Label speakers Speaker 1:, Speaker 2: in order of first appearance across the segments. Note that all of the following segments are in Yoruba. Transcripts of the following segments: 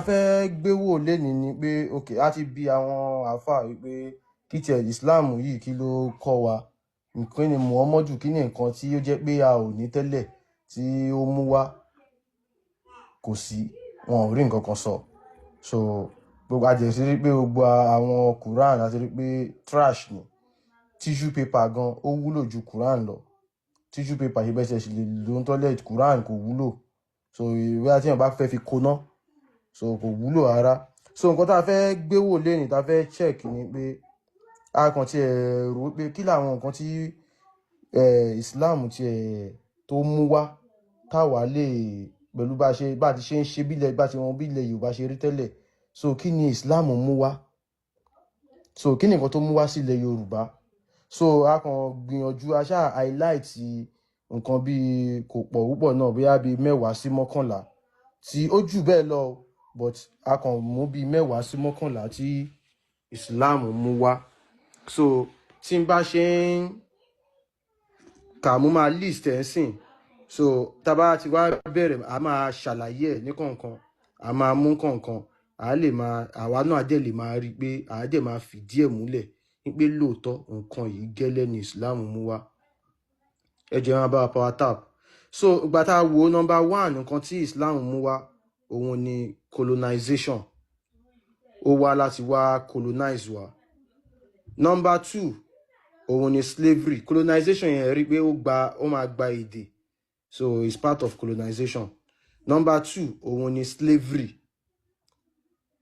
Speaker 1: Fẹ́ gbé wò lénìí ni pé, ok, a ti bi àwọn àáfàá wípé kí tiẹ̀ Islam yìí, kí ló kọ́ wa, nǹkan ni Muhammadu, kí ni nǹkan tí ó jẹ́ pé a ò ní tẹ́lẹ̀ tí ó mú wá? Kò sí, wọn ò rí nǹkan kan sọ. So gbogbo a jẹ̀ sí rí pé gbogbo àwọn Quran, àti rí pé trash ni. Tissue paper gan ó wúlò ju Quran lọ. Tissue paper ṣe bẹ́ẹ̀ ṣe lè lò ní toilet, Quran kò wúlò. So ìwé àti èèyàn bá fẹ́ fi koná, so kò wúlò rárá. So nǹkan tá a fẹ́ gbé wò lénìí, tá a fẹ́ check ni pé a kàn tiẹ̀ rò pé kí làwọn nǹkan tí Islam tiẹ̀ tó mú wá táwa lè pẹ̀lú bá ṣe bá ti ṣe ń ṣe bílẹ̀ bá ti wọn bílẹ̀ Yorùbá ṣe rí tẹ́lẹ̀. So kí ni Islam mú wá? So kí ni nǹkan tó mú wá sílẹ̀ Yorùbá? So a kàn gbìyànjú, a ṣáà highlight nǹkan bíi kò pọ̀ púpọ̀ náà, bóyá bíi 10 sí 11 tí ó jù bẹ́ẹ̀ lọ o, but a kàn mú bíi 10 sí 11 tí Islam mú wá. So tí n bá ṣe ń kà, mo máa list ẹ̀ ń sìn. So tá a bá ti wá bẹ̀rẹ̀, a máa ṣàlàyé ẹ̀ ní kọ̀ọ̀kan, a máa mú kọ̀ọ̀kan, a lè máa àwa náà dẹ̀ lè máa rí i pé a dẹ̀ máa fìdí ẹ̀ múlẹ̀ wípé lóòótọ́ nǹkan yìí gẹ́lẹ́ ni Islam mú wá. Ẹ jẹ́ wọn bá wa power tap. So ìgbà tá a wo number one, nǹkan tí Islam mú wá, òun ni colonization. Ó wá láti wá colonize wa. Number two, òun ni slavery. Colonization yẹn, rí pé ó gba, ó máa gba èdè, so it's part of colonization. Number two, òun ni slavery,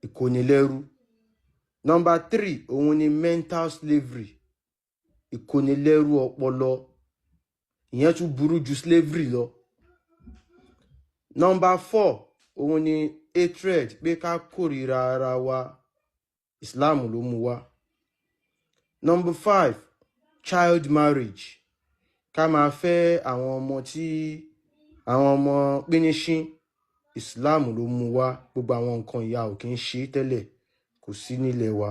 Speaker 1: ìkónilẹ́rú. Number three, òun ni mental slavery, ìkónilẹ́rú ọpọlọ. Ìyẹn tún burú ju slavery lọ. Number four, òun ni hatred, pé ká kórìíra ara wa. Islam ló mú wá. Number five, child marriage, ká máa fẹ́ àwọn ọmọ tí àwọn ọmọ píníṣín. Islam ló mú wá. Gbogbo àwọn nǹkan ìyà ò kí ń ṣe tẹ́lẹ̀, kò sí nílẹ̀ wa.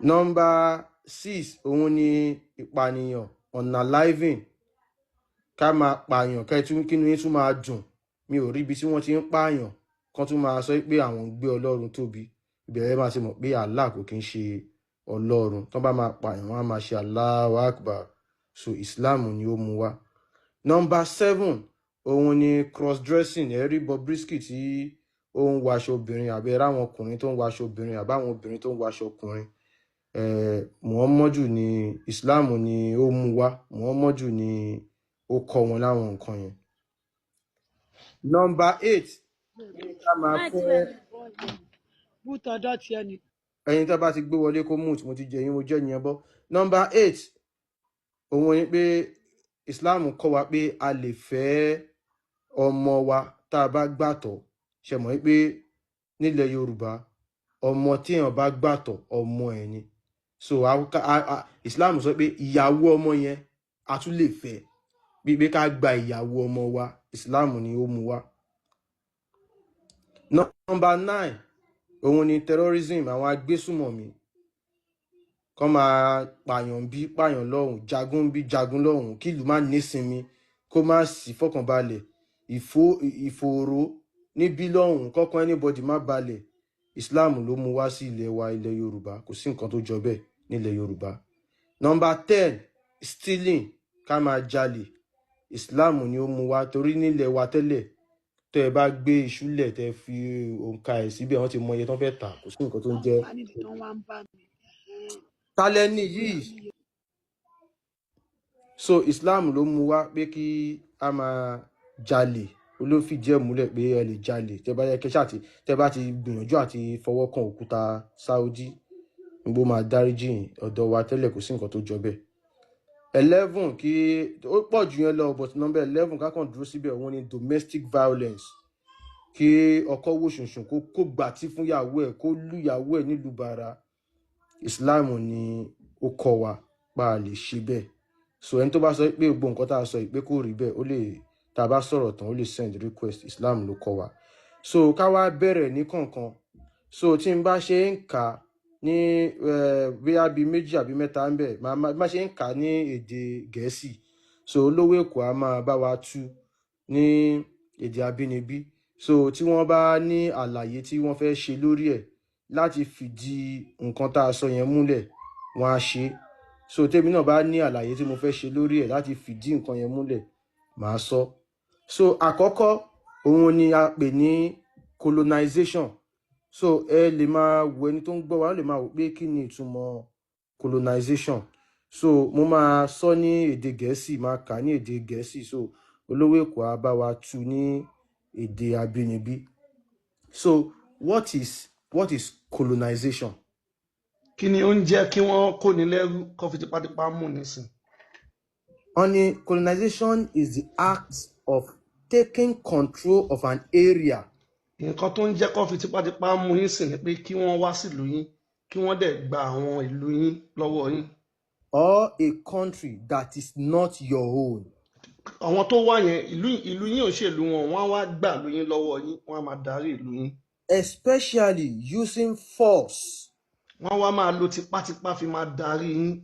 Speaker 1: Number six, òun ni ìpànìyàn, unaliving, ká máa pààyàn kẹ́tún kínú yín tún máa dùn. Mi ò rí ibi tí wọ́n ti ń pààyàn kán tún máa sọ pé àwọn ń gbé Ọlọ́run tóbi. Ìbẹ̀rẹ̀ máa ti mọ̀ pé Allah kò kí ń ṣe Ọlọ́run. Tán bá máa pààyàn, wọ́n á máa ṣe Allahu Akbar. So Islam ni ó mú wá. Number seven, òun ni cross dressing. Ẹ rí Bobrisky tí ó ń waṣọ obìnrin, àbí ẹ ráwọn ọkùnrin tó ń waṣọ obìnrin, àbáwọn obìnrin tó ń waṣọ ọkùnrin. Muhammadu ni, Islam ni ó mú wá. Muhammadu ni ó kọ́ wọn láwọn nǹkan yẹn. Number eight ní ká máa fẹ́
Speaker 2: Bútọ̀dọ̀ tiẹ̀ ni.
Speaker 1: Ẹni tó bá ti gbé wọlé, kó mute. Mo ti jẹ yín, mo jẹ́ yẹn bọ́. Number eight, òun ni pé Islam kọ́ wa pé a lè fẹ́ ọmọ wa tá a bá gbàtọ̀. Ṣe mọ̀ pé nílẹ̀ Yorùbá, ọmọ téèyàn bá gbàtọ̀, ọmọ ẹ̀ ni. So Islam sọ pé ìyàwó ọmọ yẹn, a tún lè fẹ́, bí pé ká gba ìyàwó ọmọ wa. Islam ni ó mú wá. Number nine, òun ni terrorism, àwọn agbésùmọ̀mí kọ́ máa pààyàn bí pààyàn lọ́hùn, jagun bí jagun lọ́hùn, kí ìlú má nísinmi, kó má sí fọkànbalẹ̀, ìfòòró níbí lọ́hùn, kọ́kàn anybody má balẹ̀. Islam ló mú wá sí ilẹ̀ wa, ilẹ̀ Yorùbá. Kò sí nǹkan tó jọ bẹ́ẹ̀ nílẹ̀ Yorùbá. Number 10, stealing, ká máa jalè. Islam ni ó mú wá, torí nílẹ̀ wa tẹ́lẹ̀, tẹ́ ẹ bá gbé iṣu lẹ̀, tẹ́ ẹ fi òǹkà ẹ̀ síbẹ̀, wọ́n ti mọ iye tó fẹ́ tà. Kò sí nǹkan tó ń jẹ́
Speaker 2: Àǹfààní tó ń wá ń bá mi.
Speaker 1: Tálẹ́nì yìí. So Islam ló mú wá pé kí a máa jalè. Ó ló fìdí ẹ̀ múlẹ̀ pé ẹ lè jalè, tẹ́ bá yẹ kẹ́ ṣáà ti tẹ́ bá ti gbìyànjú àti fọwọ́ kan òkúta Saudi, gbogbo máa dáríjì yín. Ọ̀dọ̀ wa tẹ́lẹ̀, kò sí nǹkan tó jọ bẹ́ẹ̀. 11, kí ó pọ̀ jù yẹn lọ, but number 11, ká kàn dúró síbẹ̀, òun ni domestic violence, kí ọkọ wò ṣùnṣùn, kó gbàtí fún ìyàwó ẹ̀, kó lùyàwó ẹ̀ nílùú bàrà. Islam ni ó kọ́ wa pa a lè ṣe bẹ́ẹ̀. So ẹni tó bá sọ pé gbogbo nǹkan tá a sọ yìí pé kò rí bẹ́ẹ̀, ó lè, tá a bá sọ̀rọ̀ tán, ó lè send request. Islam ló kọ́ wa. So ká wá bẹ̀rẹ̀ ní kọ̀ọ̀kan. So tí n bá ṣe ń kà ní bóyá bíi méjì àbí mẹ́ta ń bẹ̀, máa bá ṣe ń kà ní èdè Gẹ̀ẹ́sì, so olówó Èkó á máa bá wa tú ní èdè abínibí. So tí wọ́n bá ní àlàyé tí wọ́n fẹ́ ṣe lórí ẹ̀ láti fìdí nǹkan tá a sọ yẹn múlẹ̀, wọ́n á ṣe é. So tèmi náà bá ní àlàyé tí mo fẹ́ ṣe lórí ẹ̀ láti fìdí nǹkan yẹn múlẹ̀, màá sọ. So àkọ́kọ́ òun ni a pè ní colonization. So ẹ lè máa wo ẹni tó ń gbọ́ wa, ó lè máa wò pé kí ni ìtumọ̀ colonization. So mo máa sọ ní èdè Gẹ̀ẹ́sì, máa kà ní èdè Gẹ̀ẹ́sì, so Olówó Èkó á bá wa tú ní èdè abínibí. So what is colonization?
Speaker 3: Kí ni ó ń jẹ́ kí wọ́n kóni lẹ́rú kó fi tipátipá mú nísìn?
Speaker 1: Wọ́n ní colonization is the act of taking control of an area
Speaker 3: Nǹkan tó ń jẹ́ kó fi tipátipá mú yín sìn ni pé kí wọ́n wá sílùú yín, kí wọ́n dẹ̀ gba àwọn ìlú yín lọ́wọ́ yín.
Speaker 1: or a country that is not your own.
Speaker 3: Àwọn tó wá yẹn, ìlú yín ò ṣèlú wọn, wọ́n á wá gbà ìlú yín lọ́wọ́ yín, wọ́n á máa darí ìlú yín.
Speaker 1: Especially using force
Speaker 3: Wọ́n wá máa lo tipátipá fi máa darí yín.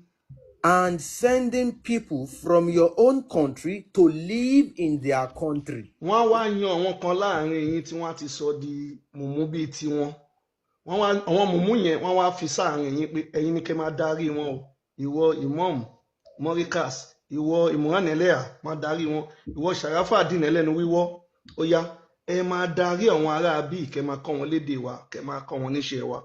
Speaker 1: and sending people from your own country to live in their country.
Speaker 3: Wọ́n á wá yan àwọn kan láàrin yín tí wọ́n á ti sọ di mùmú bíi tiwọn. Wọ́n wá àwọn mùmú yẹn, wọ́n wá fi sáàrin yín pé ẹ̀yin ni kẹ́ máa darí wọn o. Ìwọ Imam Morikas, ìwọ Imran Ẹlẹ́à, máa darí wọn. Ìwọ Sharafadin ẹlẹ́nu wíwọ́, ó yá, ẹ máa darí àwọn ará bíi, kẹ́ máa kọ́ wọn lédè wa, kẹ́ máa kọ́ wọn níṣẹ́ wa.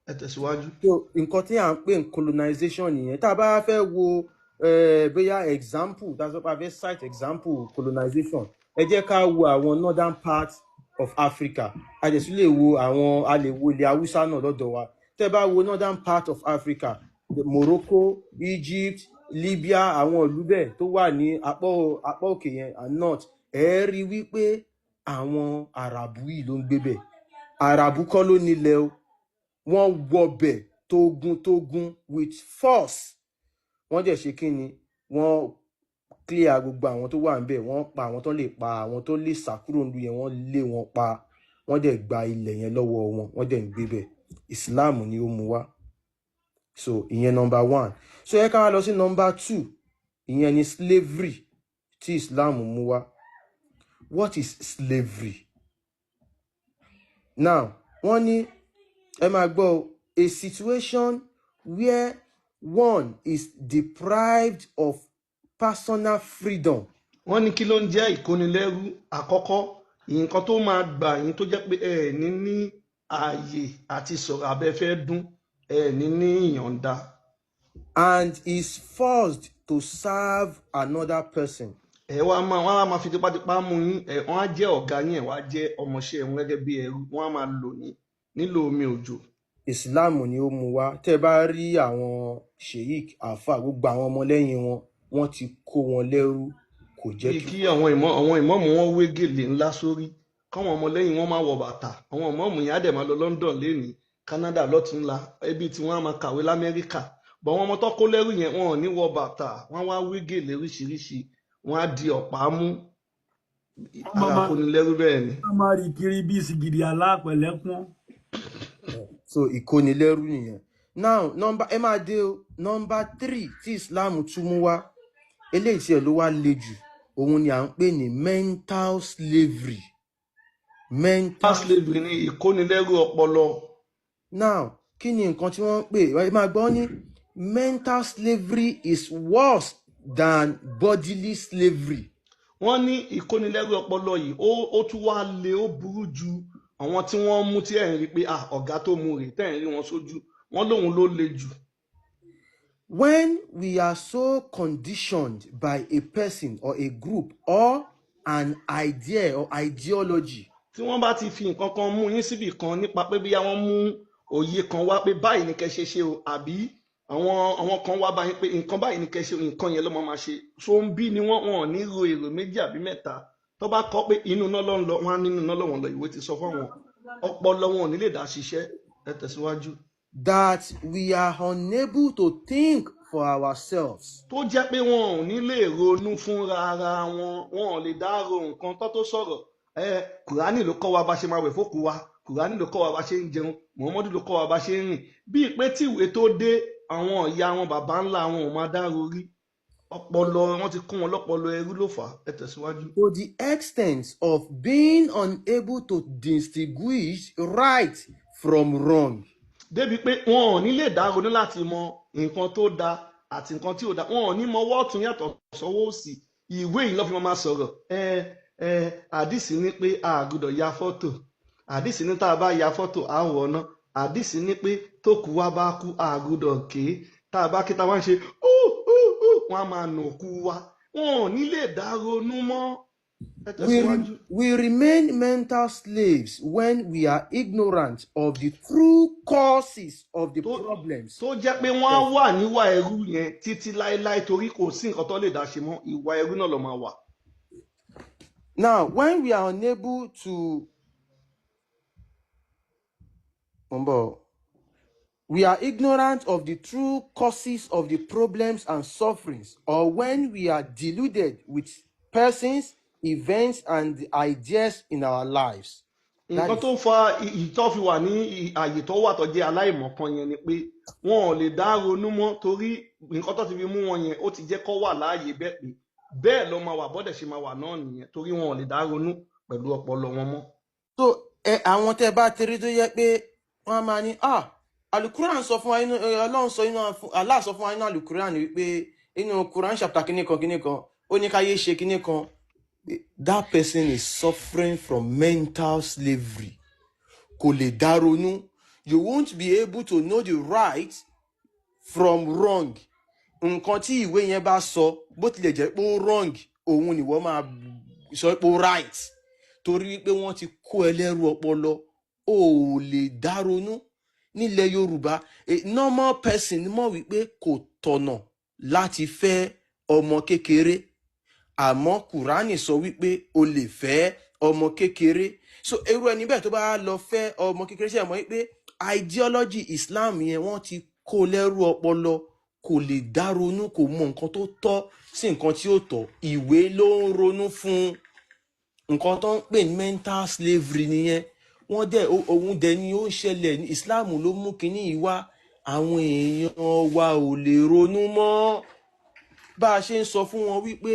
Speaker 3: Ẹ tẹ̀síwájú.
Speaker 1: So nǹkan tí à ń pè ní colonization nìyẹn. Tá a bá fẹ́ wo bóyá example, tá a sọ pé a fẹ́ cite example colonization, ẹ jẹ́ ká wo àwọn northern part of Africa. A dẹ̀ tún lè wo àwọn, a lè wo ilẹ̀ Haúsá náà lọ́dọ̀ wa. Tẹ́ bá wo northern part of Africa, Morocco, Egypt, Libya, àwọn ìlú bẹ́ẹ̀ tó wà ní apá òkè yẹn and north, ẹ rí wípé àwọn Àràbù yìí ló ń gbé bẹ̀. Àràbù kọ́ ló nílẹ̀ o. Wọ́n wọbẹ̀ tógun tógun with force. Wọ́n dẹ̀ ṣe kí ni? Wọ́n clear gbogbo àwọn tó wà níbẹ̀. Wọ́n pa àwọn tó lè pa, àwọn tó lè sá kúrò nílùú yẹn, wọ́n lé wọn pa. Wọ́n dẹ̀ gba ilẹ̀ yẹn lọ́wọ́ wọn, wọ́n dẹ̀ ń gbé bẹ̀. Islam ni ó mú wá. So ìyẹn number one. So ẹ ká wá lọ sí number two, ìyẹn ni slavery tí Islam mú wá. What is slavery now? Wọ́n ní, ẹ máa gbọ́ o, a situation where one is deprived of personal freedom
Speaker 3: Wọ́n ní kí ló ń jẹ́ ìkónilẹ́rú? Àkọ́kọ́, nǹkan tó máa gbà yín tó jẹ́ pé ẹ ní ní ààyè àti sọ̀rọ̀ abẹ́ fẹ́ dún, ẹ ní ní ìyọ̀ǹda.
Speaker 1: and is forced to serve another person.
Speaker 3: Ẹ wá máa, wọ́n á máa fi tipátipá mú yín. Ẹ wọ́n á jẹ́ ọ̀gá yín, ẹ wá jẹ́ ọmọọṣẹ́ wọn gẹ́gẹ́ bí ẹrú. Wọ́n á máa lò yín nílò omi òjò.
Speaker 1: Islam ni ó mú wá. Tẹ́ bá rí àwọn sheik, alfa, gbogbo àwọn ọmọlẹ́yìn wọn, wọ́n ti kó wọn lẹ́rú, kò jẹ́
Speaker 3: Bíi
Speaker 1: kí
Speaker 3: kí àwọn ìmọ̀ọ́mù wọn wé gèlè ńlá sórí, káwọn ọmọlẹ́yìn wọn máa wọ bàtà. Àwọn ìmọ̀ọ́mù yẹn á dẹ̀ máa lọ London lénìí, Canada lọ́túnla, ẹbí tí wọ́n á máa kàwé l'Amẹ́ríkà bọ̀. Àwọn ọmọ tó kó lẹ́rú yẹn, wọn ò ní wọ bàtà, wọ́n wá wé gèlè oríṣiríṣi, wọ́n á di ọ̀pá mú.
Speaker 4: Wọ́n
Speaker 3: Ara
Speaker 4: máa
Speaker 3: kónilẹ́rú bẹ́ẹ̀ ni.
Speaker 4: Wọ́n máa rí kiri bí sìgìdì alápẹ̀lẹ́kún.
Speaker 1: So ìkónilẹ́rú nìyẹn. Now number, ẹ máa dé o, number three tí Islam tún mú wá, eléyìí tí ẹ ló wá le jù, òun ni à ń pè ní mental slavery. Mental
Speaker 3: Slavery ni ìkónilẹ́rú ọpọlọ.
Speaker 1: Now kí ni nǹkan tí wọ́n ń pè? Ẹ máa gbọ́, ní mental slavery is worse than bodily slavery.
Speaker 3: Wọ́n ní ìkónilẹ́rú ọpọlọ yìí, ó tún wá le, ó burú ju àwọn tí wọ́n mú tí ẹ̀ ń rí pé, ah, ọ̀gá tó mú rèé, tẹ́ ẹ̀ ń rí wọn sójú. Wọ́n lóun ló le jù.
Speaker 1: When we are so conditioned by a person or a group or an idea or ideology
Speaker 3: Tí wọ́n bá ti fi nǹkan kan mú yín síbì kan nípa pé bí wọ́n mú òye kan wá pé báyìí ni kẹ́ ṣe ṣe o, àbí àwọn kan wá báyìí pé nǹkan báyìí ni kẹ́ ṣe o, nǹkan yẹn ló máa máa ṣe. So ń bí ni wọ́n ò ní ro èrò méjì àbí mẹ́ta. Tó bá kọ́ pé inú iná ló ń lọ, wọ́n á nínú iná lọ́wọ́n lọ. Ìwé ti sọ fáwọn, ọpọlọ wọn ò ní lè dá ṣiṣẹ́. Ẹ tẹ̀síwájú.
Speaker 1: that we are unable to think for ourselves.
Speaker 3: Tó jẹ́ pé wọn ò ní lè ronú fúnra ara wọn, wọn ò lè dá ro nǹkan tó sọ̀rọ̀. Ẹ Kùránì ló kọ́ wa bá ṣe máa wẹ̀ fókù wa, Kùránì ló kọ́ wa bá ṣe ń jẹun, Muhammadu ló kọ́ wa bá ṣe ń rìn, bíi pé tí ìwé tó dé, àwọn ìyá wọn, bàbá ńlá wọn ò máa dá rorí. Ọpọlọ wọn ti kún wọn lọ́pọlọ ẹrú ló fà á. Ẹ tẹ̀síwájú.
Speaker 1: To the extent of being unable to distinguish right from wrong.
Speaker 3: Débi pé wọn ò ní lè dá ronú láti mọ nǹkan tó da àti nǹkan tí ò da. Wọn ò ní mọ ọwọ́ ọ̀tún yàtọ̀ sọ́wọ́ òsì. Ìwé yìí ló fi máa sọ̀rọ̀. Ẹ àdìsí ní pé a gbọ́dọ̀ ya fọ́tò, àdìsí ní tá a bá ya fọ́tò a wọ̀ ná, àdìsí ní pé tó kú wa bá kú a gbọ́dọ̀ ké, tá a bá ké tá a wá ń ṣe ú ú ú, wọn á máa nà òkú wa. Wọn ò ní lè dá ronú mọ́. Ẹ tẹ̀síwájú.
Speaker 1: We remain mental slaves when we are ignorant of the true causes of the problems.
Speaker 3: Tó jẹ́ pé wọ́n á wà níwà ẹrú yẹn títí láéláé, torí kò sí nǹkan tó lè dá ṣe mọ́. Ìwà ẹrú náà ló máa wà.
Speaker 1: Now, when we are unable to, Mumbo, we are ignorant of the true causes of the problems and sufferings, or when we are deluded with persons, events, and ideas in our lives. That
Speaker 3: Nǹkan
Speaker 1: is
Speaker 3: tó fa ìtọ́ fi wà ní àyè tó wà tó jẹ́ aláìmọ̀kan yẹn ni pé wọn ò lè dá ronú mọ́, torí nǹkan tó ti fi mú wọn yẹn, ó ti jẹ́ kó wà láàyè bẹ́ẹ̀ pé bẹ́ẹ̀ ló máa wà, bọ́dẹ̀ ṣe máa wà náà nìyẹn, torí wọn ò lè dá ronú pẹ̀lú ọpọlọ wọn mọ́.
Speaker 1: So ẹ àwọn tẹ bá ti rí tó yẹ pé wọn máa ní, ah, alukuran sọ fún wa inú Ọlọ́run sọ inú Allah sọ fún wa inú alukuran wípé inú Quran chapter kìíní kan kìíní kan, ó ní ká yé ṣe kìíní kan. That person is suffering from mental slavery. Kò lè dá ronú. You won't be able to know the right from wrong. Nǹkan tí ìwé yẹn bá sọ, bó tilẹ̀ jẹ́ pé ó wrong, òun ni wọ́n máa sọ pé ó right, torí wípé wọ́n ti kó ẹlẹ́rú ọpọlọ. Ó ò lè dá ronú. Nílẹ̀ Yorùbá, a normal person mọ̀ wípé kò tọ̀nà láti fẹ́ ọmọ kékeré, àmọ́ Kùránì sọ wípé o lè fẹ́ ọmọ kékeré. So irú ẹni bẹ́ẹ̀ tó bá lọ fẹ́ ọmọ kékeré, ṣe mọ̀ wípé ideology Islam yẹn, wọ́n ti kó lẹ́rú ọpọlọ. Kò lè dá ronú, kò mọ nǹkan tó tọ́ sí nǹkan tí ó tọ́. Ìwé ló ń ronú fún. Nǹkan tó ń pè ní mental slavery nìyẹn. Wọ́n dẹ̀ òun dẹ̀ ni ó ń ṣẹlẹ̀ ní Islam ló mú kinní yìí wá. Àwọn èèyàn wa ò lè ronú mọ́. Bá a ṣe ń sọ fún wọn wípé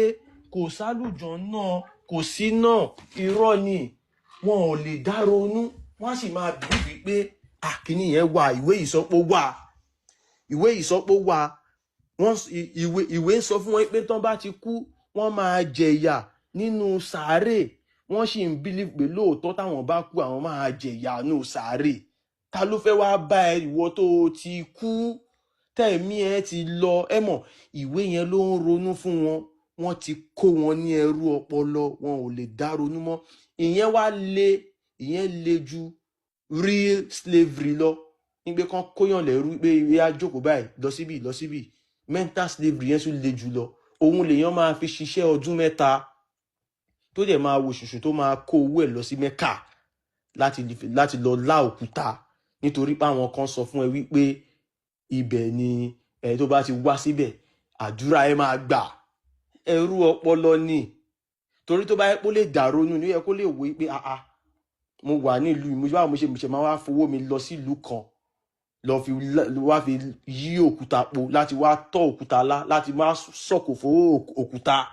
Speaker 1: kò sálùjọ náà, kò sí náà, irọ́ ni. Wọn ò lè dá ronú, wọ́n á sì máa bí wípé àkíní yẹn wà, ìwé ìsọpọ̀ wà, ìwé ìsọpọ̀ wà. Wọ́n ìwé ń sọ fún wọn pé tán bá ti kú, wọ́n máa jẹ̀yà nínú sàárè. Wọ́n sì ń believe pé lóòótọ́, táwọn bá kú, àwọn máa jẹ̀yà nínú sàárè. Ta ló fẹ́ wá bá ẹ, ìwọ tó o ti kú, tẹ̀mí ẹ ti lọ? Ẹ mọ̀, ìwé yẹn ló ń ronú fún wọn. Wọ́n ti kó wọn ní ẹrú ọpọlọ, wọn ò lè dá ronú mọ́. Ìyẹn wá le, ìyẹn le ju real slavery lọ, nígbẹ́ kan kóyàn lẹ́rú pé ìwé á jókòó báyìí, lọ síbí, lọ síbí. Mental slavery yẹn tún le jù lọ. Òun lèèyàn máa fi ṣiṣẹ́ ọdún 3, tó dẹ̀ máa wo ṣùṣù, tó máa kó owó ẹ̀ lọ sí Mẹ́kà láti lọ lá òkúta, nítorí pé àwọn kan sọ fún ẹ wípé ibẹ̀ ni ẹ tó bá ti wá síbẹ̀, àdúrà ẹ máa gbà. Ẹrú ọpọlọ ni, torí tó bá yẹ kó lè dàrónú ni, ó yẹ kó lè wò pé, ah ah, mo wà nílùú yìí, mo báwo mo ṣe máa wá fowó mi lọ sílùú kan, lọ fi wá fi yí òkúta po, láti wá tọ́ òkúta lá, láti má sọ̀kò fowó òkúta.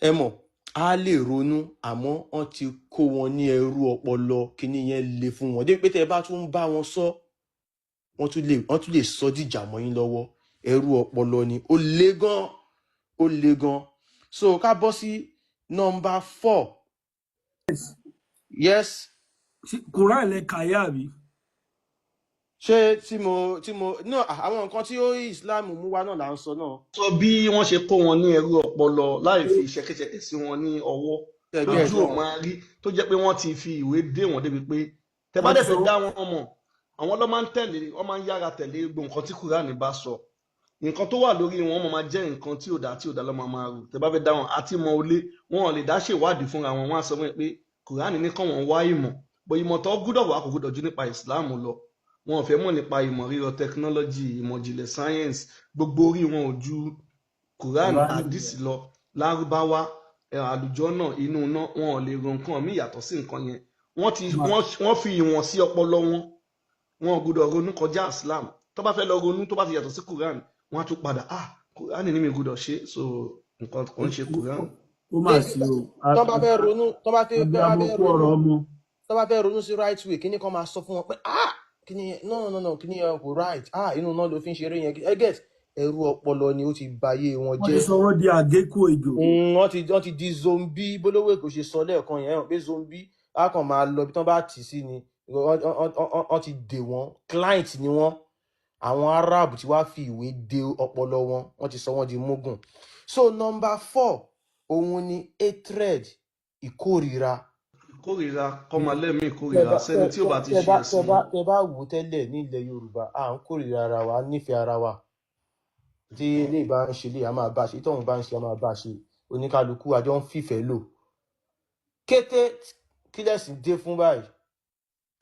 Speaker 1: Ẹ mọ̀, á lè ronú, àmọ́ wọ́n ti kó wọn ní ẹrú ọpọlọ. Kíní yẹn le fún wọn débi pé tẹ́ ẹ bá tún ń bá wọn sọ, wọ́n tún lè sọ dìjà mọ́ yín lọ́wọ́. Ẹrú ọpọlọ ni, ó le gan, ó le gan. So ká bọ́ sí number 4. Yes.
Speaker 4: Ṣé Quran lẹ kà yá àbí?
Speaker 1: Ṣé tí mo no, àwọn nǹkan tí ó Islam mú wá náà là ń sọ náà.
Speaker 3: Sọ bí wọ́n ṣe kó wọn ní ẹrú ọpọlọ láì fi ṣẹ̀kẹ̀ṣẹ̀kẹ̀ sí wọn ní ọwọ́,
Speaker 1: Tẹ̀gbẹ́
Speaker 3: tójú ò máa rí, tó jẹ́ pé wọ́n ti fi ìwé dé wọn débi pé tẹ́ bá
Speaker 4: Wọ́n
Speaker 3: dẹ̀
Speaker 4: ti
Speaker 3: fẹ́
Speaker 4: sọ
Speaker 3: dá wọn mọ̀, àwọn ló máa ń tẹ̀lé, wọ́n máa ń yára tẹ̀lé gbogbo nǹkan tí Kúránì bá sọ. Nǹkan tó wà lórí wọn, wọ́n máa jẹ́ nǹkan tí ò dá, tí ò dá ló máa máa rò. Tẹ́ bá fẹ́ dá wọn àti mọ olé, wọn ò lè dá ṣèwádìí fúnra wọn. Wọ́n á sọ fún yín pé Kúránì ní kọ́ wọn wá ìmọ̀ bó ìmọ̀ tó gbúdọ̀ wà, kò gbúdọ̀ ju nípa Ìsìláàmù lọ. Wọn ò fẹ́ mọ̀ nípa ìmọ̀ rírọ, technology, ìmọ̀ ìjìnlẹ̀, science. Gbogbo orí wọn ò ju Quran,
Speaker 4: Quran
Speaker 3: hadith lọ, lárúbáwá, àlùjọ náà, inú iná. Wọn ò lè ro nǹkan míì yàtọ̀ sí nǹkan yẹn. Wọ́n ti wọ́n fi ìwọ̀n sí ọpọlọ wọn. Wọn ò gbọ́dọ̀ ronú kọjá Islam. Tó bá fẹ́ lọ ronú tó bá ti yàtọ̀ sí Quran, wọ́n á tún padà, ah, Kùránì ní mi gbọ́dọ̀ ṣe. So nǹkan kò ń ṣe Kùránì.
Speaker 4: Ó mà sí o.
Speaker 1: Tọ́ bá fẹ́ ronú, tọ́ bá
Speaker 4: Abiyamọ
Speaker 1: fẹ́
Speaker 4: kú ọ̀rọ̀
Speaker 1: ronú,
Speaker 4: ọmọ.
Speaker 1: Tọ́ bá fẹ́ ronú sí right way, kíní kan máa sọ fún wọn pé, ah, kíní yẹn, no, no, no, kíní yẹn kò right. Ah, inú náà ló fi ń ṣeré yẹn. Ẹ get ẹrú ọpọlọ ni ó ti bayé wọn
Speaker 4: Wọ́n ti
Speaker 1: jẹ́.
Speaker 4: sọ wọ́n di àgékù ejò.
Speaker 1: Wọ́n ti di zombie. Bólówó Èkó ṣe sọ lẹ́ẹ̀kan yẹn hàn pé zombie á kàn máa lọ bí tán bá tì sí ni. Wọ́n ti dè wọ́n, client ni wọ́n. Àwọn Arab ti wá fi ìwé de ọpọlọ wọn, wọ́n ti sọ wọ́n di mugun. So number four, òun ni hatred, ìkórira.
Speaker 3: Ìkórìíra, kọ́mọ lẹ́mìí
Speaker 1: Tẹ
Speaker 3: ìkórìíra
Speaker 1: bá
Speaker 3: sẹ́ni
Speaker 1: tẹ
Speaker 3: tí ò bá ti
Speaker 1: tẹ
Speaker 3: ṣe
Speaker 1: bá tẹ
Speaker 3: ẹ̀sìn
Speaker 1: bá
Speaker 3: wọn.
Speaker 1: Tẹ bá wò ó tẹ́lẹ̀, ní ilẹ̀ Yorùbá, à ń kórìíra ara wa, a nífẹ̀ẹ́ ara wa. Tí eléyìí bá ń ṣe eléyìí, a máa bá a ṣe. Tóun bá ń ṣe, a máa bá a ṣe. Oníkálukú àjọ ń fìfẹ́ lò. Kété kílẹ̀sì dé fún báyìí,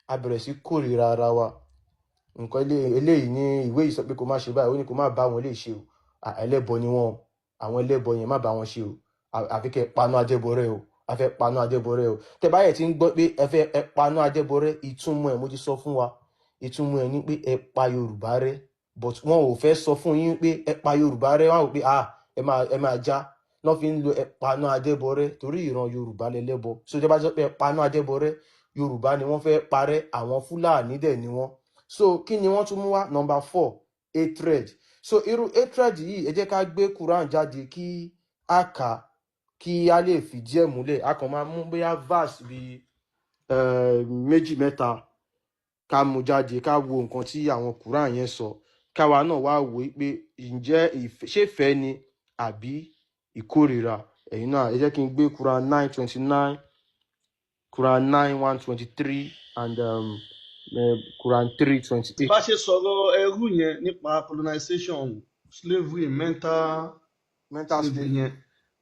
Speaker 1: a bẹ̀rẹ̀ sí kórìíra ara wa. Nǹkan eléyìí ní ìwé yìí sọ pé kó má ṣe báyìí, ó ní kó má bá wọn lè ṣe o. À, ẹlẹ́bọ ni wọ́n o. Àwọn ẹlẹ́bọ yẹn, má bá wọn ṣe o. Àfi kẹ́ ẹ paná ajẹ́bọ rẹ o, a fẹ́ paná ajẹ́bọ rẹ o. Tẹ báyẹ̀ tí ń gbọ́ pé ẹ fẹ́ ẹ paná ajẹ́bọ rẹ, ìtumọ̀ ẹ̀ mo ti sọ fún wa. Ìtumọ̀ ẹ̀ ni pé ẹ pa Yorùbá rẹ, but wọn ò fẹ́ sọ fún yín pé ẹ pa Yorùbá rẹ. Wọn ò pé, ah, ẹ máa já lọ́ fi ń lo ẹ paná ajẹ́bọ rẹ, torí ìran Yorùbá lẹ́lẹ́bọ. So tẹ bá sọ pé ẹ paná ajẹ́bọ rẹ, Yorùbá ni wọ́n fẹ́ parẹ́, àwọn Fúlàní dẹ̀ ni wọ́n. So kí ni wọ́n tún mú wá? Number four, hatred. So irú hatred yìí, ẹ jẹ́ ká gbé Quran jáde kí a kà á, kí a lè fìdí ẹ̀ múlẹ̀. A kàn máa mú bóyá verse bíi méjì, mẹ́ta, ká mú jáde, ká wo nǹkan tí àwọn Quran yẹn sọ, káwa náà wá wò ó pé ǹjẹ́ ṣé ìfẹ́ ni àbí ìkórìíra. Ẹ̀yin náà, ẹ jẹ́ kí n gbé Quran 9:29, Quran 9:123 and Quran 3:28.
Speaker 3: Bá ṣe sọ̀rọ̀ ẹrú yẹn nípa colonization, slavery, mental
Speaker 1: mental
Speaker 3: slavery
Speaker 1: slavery
Speaker 3: yẹn,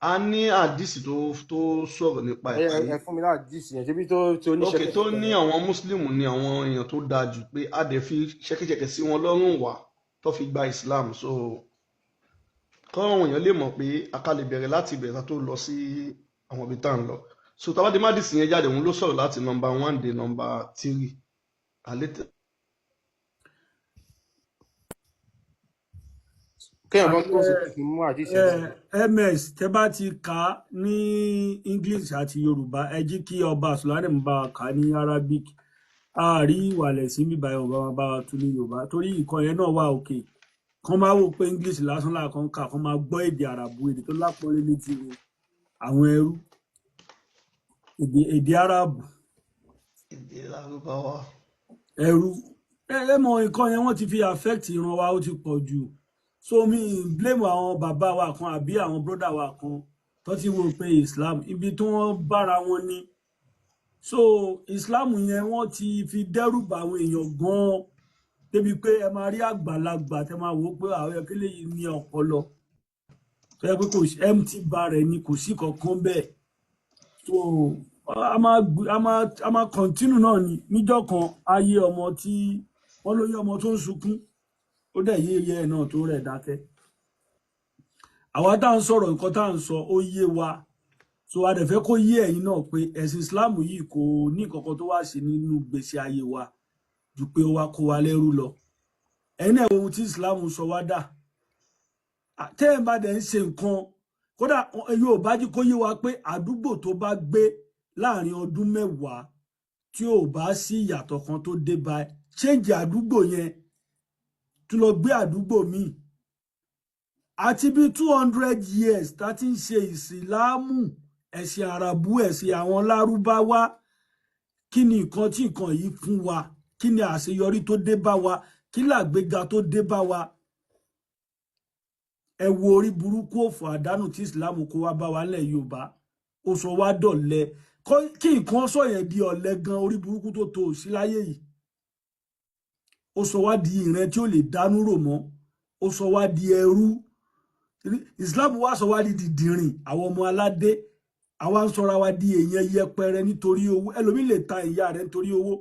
Speaker 3: a ní àdìsí tó sọ̀rọ̀ nípa
Speaker 1: ẹ
Speaker 3: ẹ̀ pé
Speaker 1: ẹ fún mi láti díìsì yẹn, ṣebí tó ní
Speaker 3: ok tó
Speaker 1: ṣẹkẹṣẹkẹ
Speaker 3: ní
Speaker 1: yẹn.
Speaker 3: Àwọn Muslim ní àwọn èèyàn tó dáa jù, pé a dẹ̀ fi ṣẹ̀kẹ̀ṣẹ̀kẹ̀ sí wọn lọ́rùn wá tó fi gba Islam. So kọ́ àwọn èèyàn lè mọ̀ pé a ká lè bẹ̀rẹ̀ láti ìbẹ̀rẹ̀ ká tó lọ sí àwọn ibi tá à ń lọ. So tá a bá dé mádìsí yẹn jáde, òun ló sọ̀rọ̀ láti number one dé number three àlétẹ̀.
Speaker 1: Kéèyàn kan tó sókè kí n mú àdìsí yẹn jáde.
Speaker 4: Ms tẹ bá ti kà á ní English àti Yorùbá, ẹ jí kí ọba Sùlánì bá wa kà á ní Arabic. A rí ìwàlẹ̀ sí bíbá ẹ̀, ọba bá wa tún ní Yorùbá, torí ìkan yẹn náà wà òkè kán máa wò pé English lásán làkàn kà, kán máa gbọ́ èdè Àràbù, èdè tó lápọ́nlé létí wọn, àwọn ẹrú, èdè Àràbù.
Speaker 3: Èdè Lárúbáwá.
Speaker 4: Ẹrú, ẹ mọ nǹkan yẹn, wọ́n ti fi affect ìran wa, ó ti pọ̀ jù. So mi ì blame àwọn bàbá wa kan àbí àwọn brother wa kan tó ti wò pé Islam ibi tí wọ́n bára wọn ní. So Islam yẹn, wọ́n ti fi dẹ́rù bà àwọn èèyàn gan-an débi pé ẹ máa rí àgbàlagbà tẹ máa wò ó pé àwọn ẹkẹlẹ yìí ní ọpọlọ tó yẹ pé kò sí empty barrel ni, kò sí kankan bẹ́ẹ̀. So a máa continue náà ni. Níjọ́ kan, ayé ọmọ tí wọ́n ló yé ọmọ tó ń sunkún, ó dẹ̀ yé iye ẹ̀ náà tó rẹ̀ dákẹ́. Àwa tá à ń sọ̀rọ̀, nǹkan tá à ń sọ ó yé wa. So a dẹ̀ fẹ́ kó yé ẹ̀yin náà pé ẹ̀sìn Islam yìí kò ní nǹkan kan tó wá sí nínú gbèsè ayé wa ju pé ó wá kó wa lẹ́rú lọ. Ẹ̀yin náà, wo ohun tí Islam sọ wá dà. Tẹ́ ẹ̀ bá dẹ̀ ń ṣe nǹkan, kódà Yorùbá jí kó yé wa pé àdúgbò tó bá gbé láàrin ọdún 10 tí ò bá sí ìyàtọ̀ kan tó dé bá ẹ, change àdúgbò yẹn, tún lọ gbé àdúgbò míì. Àti bí 200 years tá ti ń ṣe Ìsìláàmù, ẹ̀sìn Àràbù, ẹ̀sìn àwọn Lárúbáwá, kí ni nǹkan tí nǹkan yìí fún wa? Kí ni àṣeyọrí tó dé bá wa? Kí làgbéga tó dé bá wa? Ẹ wo orí burúkú, òfò, àdánù tí Ìsìláàmù kó wá bá wa nílẹ̀ Yorùbá. Ó sọ wá dọ̀lẹ. Kí nǹkan sọ yẹn di ọ̀lẹ gan, orí burúkú tó tó sí láyé yìí. Ó sọ wá di ìran tí ó lè dánú rò mọ́. Ó sọ wá di ẹrú. Islam wá sọ wá di dìdìrìn. Àwọn ọmọ aládé, àwa ń sọra wa di èèyàn yẹpẹrẹ nítorí owó. Ẹlòmíì lè ta ìyá rẹ̀ nítorí owó.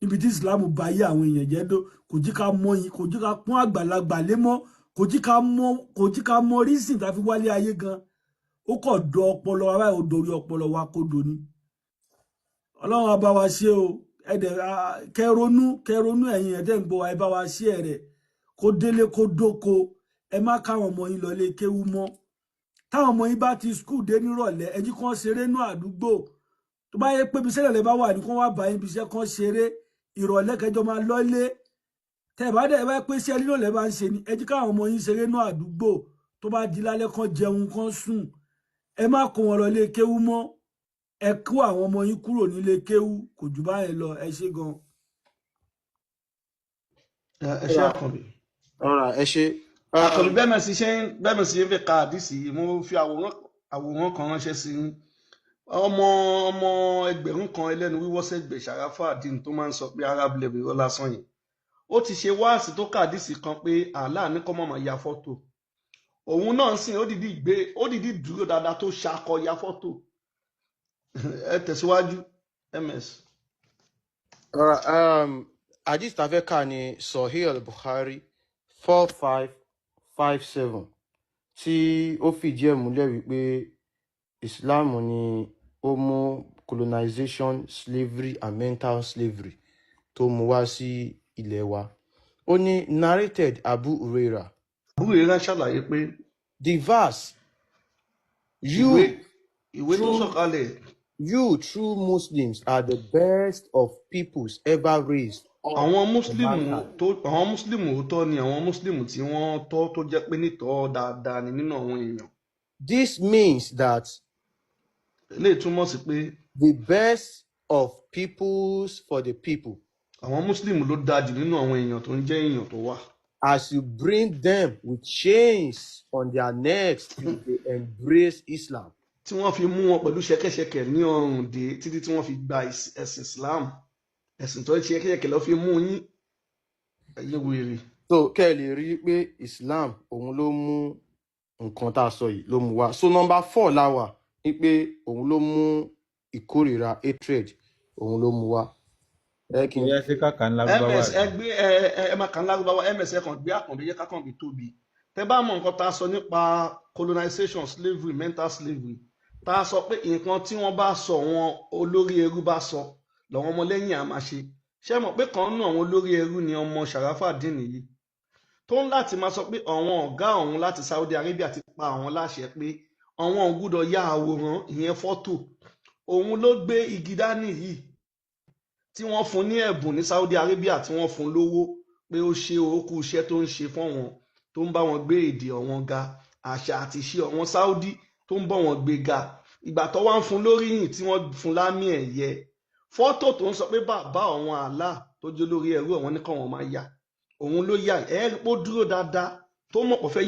Speaker 4: Níbi tí Islam bá yé àwọn èèyàn jẹ́ dó, kò jí ká mọ yìí, kò jí ká pọ́n àgbàlagbà lé mọ́, kò jí ká mọ reason tá fi wálé ayé gan. Ó kọ̀ dọ ọpọlọ wa báyìí, ó dorí ọpọlọ wa kodò ni. Ọlọ́run á bá wa ṣe o. Ẹ̀dẹ̀ kẹronú, kẹronú. Ẹ̀yin ẹ̀dẹ̀ ń gbọ́ wa, ẹ bá wa ṣe ẹ̀ rẹ̀ kó délé, kó dóko. Ẹ má káwọn ọmọ yín lọ lé kéwú mọ́. Táwọn ọmọ yín bá ti skul dé nírọ̀lẹ́, ẹ jí kán ṣeré nú àdúgbò. Tó bá yẹ pé ibi iṣẹ́ lẹ bá wà ní kán wá bá yín ibi iṣẹ́ kán ṣeré ìrọ̀lẹ́ kẹjọ máa lọ́lé. Tẹ́ bá dẹ̀ bá pé iṣẹ́ lílọ lẹ bá ń ṣe ni, ẹ jí káwọn ọmọ yín ṣeré nú àdúgbò. Tó bá di lálẹ́ kán jẹun kán sùn. Ẹ má kó wọn lọ lé kéwú mọ́. Ẹ kó àwọn ọmọ yín kúrò nílé kéwú. Kò jù báyẹn lọ. Ẹ ṣé gan.
Speaker 3: Ẹ ṣe Àkànbí.
Speaker 1: Ọ̀rà ẹ ṣe.
Speaker 3: Àkànbí, bẹ́ẹ̀ mẹ́sì ṣe ń bẹ́ẹ̀ mẹ́sì ṣe ń fi ka àdìsí yìí, mo fi àwòrán kan ránṣẹ́ sí yín. Ọmọ 1000 ẹlẹ́nu wíwọ́ sẹ́gbẹ̀ẹ́ Ṣàráfà Dín tó máa ń sọ pé Arab level irọ́ lásán yìí. Ó ti ṣe wáàsí tó ka àdìsí kan pé Allah ní kọ́ mọ̀mọ́ ya fọ́tò. Òun náà sìn ó dìdí gbé ó dìdí dúró dáadáa tó ṣakọ ya fọ́tò. Ẹ tẹ̀síwájú ms.
Speaker 1: Ọ̀rà, hadith tá a fẹ́ kà ní Sahih al-Bukhari 4557, tí ó fìdí ẹ̀ múlẹ̀ wípé Islam ni ó mú colonization, slavery and mental slavery tó mú wá sí ilẹ̀ wa. Ó ní narrated Abu Huraira.
Speaker 3: Àbúrò rẹ̀ ṣàlàyé pé
Speaker 1: The verse you
Speaker 3: ìwé tó
Speaker 1: true
Speaker 3: sọ̀kalẹ̀
Speaker 1: you true Muslims are the best of peoples ever raised up
Speaker 3: àwọn
Speaker 1: for
Speaker 3: mùsùlùmù
Speaker 1: mankind.
Speaker 3: tó àwọn mùsùlùmù òótọ́ ni àwọn mùsùlùmù tí wọ́n tọ́ tó jẹ́ pé nítọ́ dáadáa ni nínú àwọn èèyàn.
Speaker 1: This means that
Speaker 3: Eléyìí túmọ̀ sí pé
Speaker 1: the best of peoples for the people,
Speaker 3: àwọn mùsùlùmù ló dáa jù nínú àwọn èèyàn tó ń jẹ́ èèyàn tó wà.
Speaker 1: as you bring them with chains on their necks till they embrace Islam.
Speaker 3: Tí wọ́n fi mú wọn pẹ̀lú ṣẹ̀kẹ̀ṣẹ̀kẹ̀ ní ọrùn dé títí tí wọ́n fi gba ẹ̀sìn Islam, ẹ̀sìn tó ń ṣẹ̀kẹ̀ṣẹ̀kẹ̀ lọ́ fi mú yín, ẹ̀yin wèrè.
Speaker 1: So kẹ́ ẹ lè rí i pé Islam òun ló mú nǹkan tá a sọ yìí ló mú wá. So number four la wà ní pé òun ló mú ìkórìíra, hatred, òun ló mú wá. Ẹ kí n
Speaker 5: Bóyá ṣé kàkà ńlá lárúbáwá
Speaker 3: Ms ẹ
Speaker 5: àbí?
Speaker 3: gbé ẹ ẹ ẹ máa kàn lárúbáwá. Ms ẹ kàn gbé Àkànbí yẹ kákànbí tóbi. Tẹ bá mọ nǹkan tá a sọ nípa colonization, slavery, mental slavery, tá a sọ pé nǹkan tí wọ́n bá sọ wọn olórí ẹrú bá sọ lọ́wọ́ ọmọlẹ́yìn á máa ṣe. Ṣé mọ̀ pé kan nínú àwọn olórí ẹrú ni ọmọ Sharafadeen yìí tó ń láti máa sọ pé àwọn ọ̀gá òun láti Saudi Arabia ti pa àwọn láṣẹ pé àwọn ò gbúdọ̀ ya àwòrán, ìyẹn fọ́tò. Òun ló gbé igi dání yìí tí wọ́n fún ní ẹ̀bùn ní Saudi Arabia, tí wọ́n fún lówó pé ó ṣe òkú iṣẹ́ tó ń ṣe fún wọn, tó ń bá wọn gbé èdè ọ̀wọ́n ga, àṣà àti ìṣe ọ̀wọ́n Saudi tó ń bọ̀ wọ́n gbé ga. Ìgbà tó wá ń fún lóríyìn tí wọ́n fún lámì ẹ̀yẹ, fọ́tò tó ń sọ pé bàbá àwọn Allah tó jẹ́ lórí ẹrú ọ̀wọ́n ní kọ́ wọn máa yà, òun ló yà. Ẹ rí pé ó dúró dáadáa tó mọ̀ pé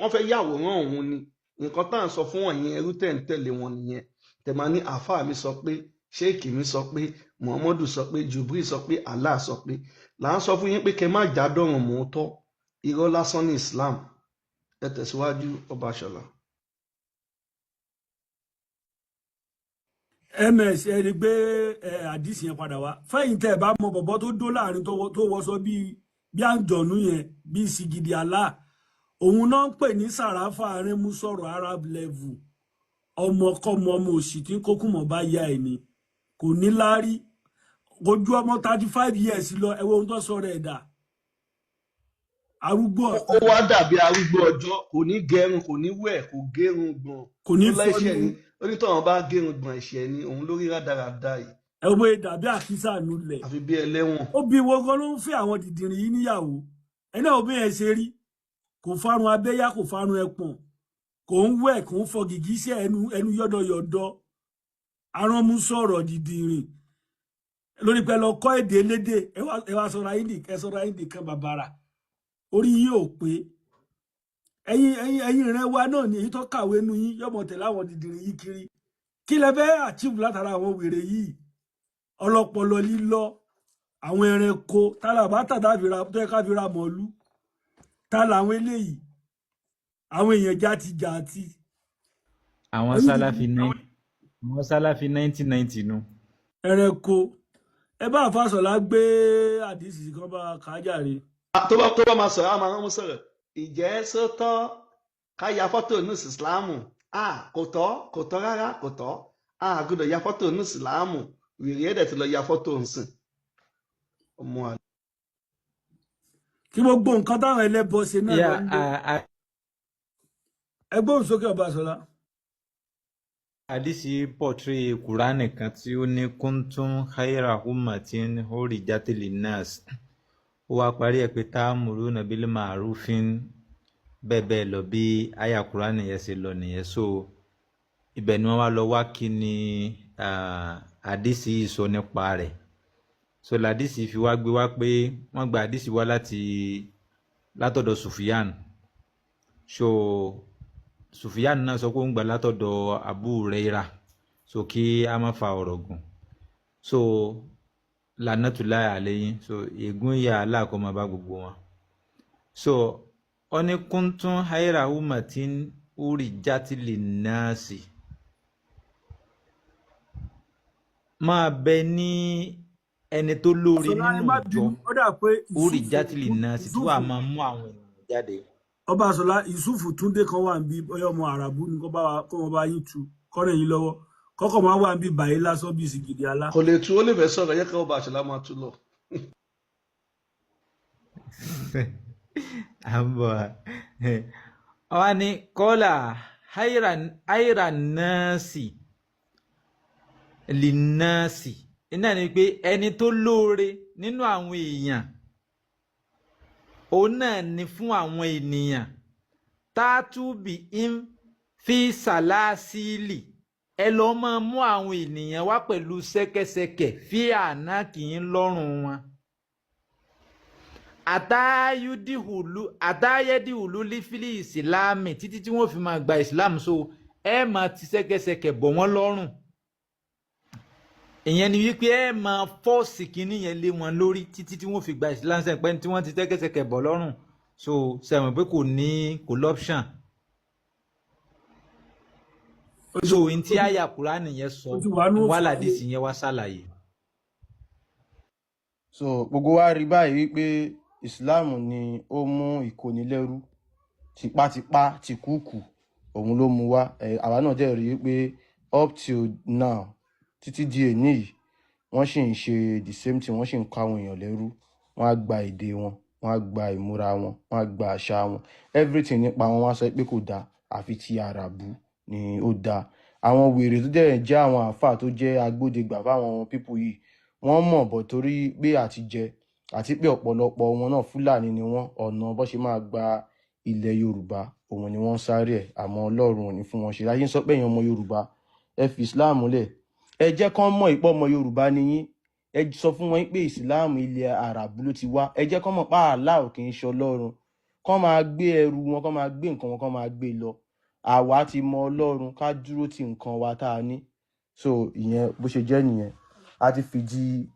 Speaker 3: wọ́n fẹ́ yàwòrán òun ni. Nǹkan tá à ń sọ fún ẹ̀yin ẹrú tẹ̀ ń tẹ̀lé wọn nìyẹn. Tẹ̀ máa ní àáfàá mi sọ pé, sheikh mi sọ pé, Muhammadu sọ pé, Jubril sọ pé, Allah sọ pé. Là ń sọ fún yín pé kẹ́ má já dọ̀rùn mọ́ tọ́, irọ́ lásán ní Islam. Ẹ tẹ̀síwájú, ọba ṣọlá.
Speaker 4: Ms ẹ rí i pé ẹ àdìsí yẹn padà wá fẹ̀yìn tẹ́ ẹ bá mọ bọ̀bọ̀ tó dó láàrin tó wọṣọ bíi bí àǹjọ̀nú yẹn, bíi sìgìdì àlá, òun náà ń pè ní Sàràfà Arẹ́mú sọ̀rọ̀ Arab level. Ọmọkọ́mọ ọmọ òsì tí ń kókùmọ̀ bá yá ẹ̀ ni kò ní láárí ojú ọmọ 35 years lọ. Ẹ wo ohun tó sọ rẹ̀ dà, arúgbó
Speaker 3: Ó
Speaker 4: ọ̀sán.
Speaker 3: wá dàbí arúgbó ọjọ́, kò ní gẹrun, kò ní wẹ̀, kò gérun gbọ̀n.
Speaker 4: Kò ní
Speaker 3: Ó lẹ́ṣẹ̀
Speaker 4: fọnú.
Speaker 3: ni onítọ̀hún bá gérun gbọ̀n, ẹ̀ṣẹ̀ ni òun lórí rádaràda yìí.
Speaker 4: Ẹ wo bóyá dàbí àkísà nulẹ̀.
Speaker 3: Àfi bí ẹlẹ́wọ̀n.
Speaker 4: Ó bí wo gan ló ń fẹ́ àwọn dìdìrín yìí níyàwó ẹ náà? Bí ẹ ṣe rí, kò farun abẹ́yá, kò farun ẹpọ̀n, kò ń wẹ̀, kò ń fọ gìgísẹ̀, ẹnu yọ́dọ̀yọ̀dọ̀, aránmú sọ̀rọ̀ dìdìrín lórí pé lọ kọ́ èdè elédè. Ẹ wá sọra yín ẹ sọra yín nìkan bàbàrà, orí yín ò pé. Ẹ̀yin ìran wa náà ni èyí tó kàwé nu yín yọmọ tẹ̀lé àwọn dìdìrín yìí kiri. Kí lẹ fẹ́ achieve látara àwọn wèrè yìí, ọlọpọlọ lílọ, àwọn ẹranko tálà bá tàdá tó yẹ ká fi ra mọ̀ọ́lú ta làwọn eléyìí, àwọn èèyàn játijàti.
Speaker 5: Àwọn
Speaker 4: ẹ̀yin
Speaker 5: sálàfí ní àwọn sálàfí 1990 nu.
Speaker 4: Ẹranko. Ẹ bá àfàsọlá gbé àdìsí kan bá kà á jàre.
Speaker 3: Tó bá máa sọ̀rọ̀, á máa rán mú sọ̀rọ̀. Ìjẹ́ sótọ́ ká ya fọ́tò ní ìsìláàmù? Kò tọ́, kò tọ́ rárá, kò tọ́. A gbọ́dọ̀ ya fọ́tò ní ìsìláàmù. Wèrè ẹ̀dẹ̀ ti lọ ya fọ́tò nsìn. Ọmọ àlè.
Speaker 4: Kí Kí gbogbo nǹkan táwọn ẹlẹ́bọ ṣe náà
Speaker 5: yà
Speaker 4: lọ ń lò. Ẹ gbóhùn sókè, Ọbaṣọlá.
Speaker 5: Àdìsí pọ̀tírì kùránì kan tí ó ní kuntum khaira ummatin ukhrijat linnas, ó wá parí ẹ̀ pé ta'muruna bil ma'rufin, bẹ́ẹ̀ bẹ́ẹ̀ lọ, bí àyà kùránì yẹn ṣe lọ nìyẹn. So ibẹ̀ ni wọ́n wá lọ wá kí ni àdìsí yìí sọ nípa rẹ̀. So làdìsí fi wá gbé wá pé wọ́n gba àdìsí wá látọ̀dọ̀ Sufiyan. So Sufiyan náà sọ pé ó ń gbà látọ̀dọ̀ Abu Huraira. So kí a má fa ọ̀rọ̀ gùn, so lanatulahi alayhi, so ègún ìyà Allah kó máa bá gbogbo wọn. So ó ní kuntum khaira ummatin ukhrijat linnasi, máa bẹ ní ẹni tó lóore
Speaker 4: Ọbaṣọlá, ẹ
Speaker 5: nínú
Speaker 4: má
Speaker 5: ìjọ
Speaker 4: bínú, ó dà pé
Speaker 5: ukhrijat
Speaker 4: Yusufu
Speaker 5: linnasi tí wàá
Speaker 4: Yusufu
Speaker 5: máa mú àwọn ènìyàn jáde.
Speaker 4: Ọbaṣọlá, Yusufu Túndé kan wà níbí, bóyá ọmọ àràbù ni, kó bá wa kó wọn bá yín tu kọ́rọ̀ yín lọ́wọ́, kọ́kọ́ máa wà níbí báyìí lásán bíi sìgìdì alá.
Speaker 3: Kò lè tú, ó lè fẹ́ sọ̀rọ̀ yẹ kí ọba àṣàlá máa tú lọ.
Speaker 5: À ń bọ̀ wá ní kọ́là haira nọ́ọ̀sì linnasi, iná ni pé ẹni tó lóore nínú àwọn èèyàn, òun náà ni fún àwọn ènìyàn tátúbì ń fi sàlásìlì, ẹ lọ́ọ́ máa mú àwọn ènìyàn wá pẹ̀lú ṣẹ́kẹ́ṣẹkẹ̀ fi àná kì í lọ́rùn wọn, àtàyédìhùlù àtàyédìhùlù lífìlì ìsìláàmì, títí tí wọ́n fi máa gba ìsìláàmù. So ẹ máa ti ṣẹ́kẹ́ṣẹkẹ̀ bọ̀ wọ́n lọ́rùn, ìyẹn ni wípé ẹ máa fọ́ọ̀sì kínní yẹn lé wọn lórí títí tí wọ́n fi gba ìsìláàmù, sẹ́pẹ́ tí wọ́n ti ṣẹ́kẹ́ṣẹkẹ̀ bọ̀ lọ́rùn. So sẹ́wọ̀n pé kò ní kò lọ́pṣàn.
Speaker 4: Ó ti
Speaker 5: So n tí àyà kúránì yẹn sọ
Speaker 4: ó ti wà ní
Speaker 5: ń wá
Speaker 4: òfin ayé.
Speaker 5: làdìsí yẹn wá ṣàlàyé.
Speaker 1: So gbogbo wa rí báyìí wípé Islam ni ó mú ìkónilẹ́rú tipátipá tìkúùkù, òun ló mú wá. Ẹ àwa náà dẹ̀ rí i pé up till now, títí di èní yìí, wọ́n sì ń ṣe the same thing, wọ́n sì ń kó àwọn èèyàn lẹ́rú. Wọ́n á gba èdè wọn, wọ́n á gba ìmúra wọn, wọ́n á gba àṣà wọn, everything nípa wọn, wọ́n á sọ pé kò dáa, àfi ti àràbù ni ó dáa. Àwọn wèrè tó dẹ̀ jẹ́ àwọn àáfàá tó jẹ́ agbódegbà fáwọn people yìí, wọ́n mọ̀ bọ̀ torí pé àti jẹ àti pé ọ̀pọ̀lọpọ̀ wọn náà Fúlàní ni wọ́n, ọ̀nà bó ṣe máa gba ilẹ̀ Yorùbá òun ni wọ́n ń sáré ẹ̀, àmọ́ Ọlọ́run ò ní fún wọn ṣe. Láyé ń sọ pé èèyàn ọmọ Yorùbá, ẹ fi Islam lẹ̀, ẹ jẹ́ kán mọ̀ ìpọ́ ọmọ Yorùbá ni yín. Ẹ sọ fún wọn pé Islam ilẹ̀ àràbù ló ti wá. Ẹ jẹ́ kán mọ̀ pé Allah ò kì í ṣe Ọlọ́run, kán máa gbé ẹrù wọn, kán máa gbé nǹkan wọn, kán máa gbé lọ. Àwa ti mọ Ọlọ́run, ká dúró ti nǹkan wa tá a ní. So ìyẹn bó ṣe jẹ́ nìyẹn. A ti fìdí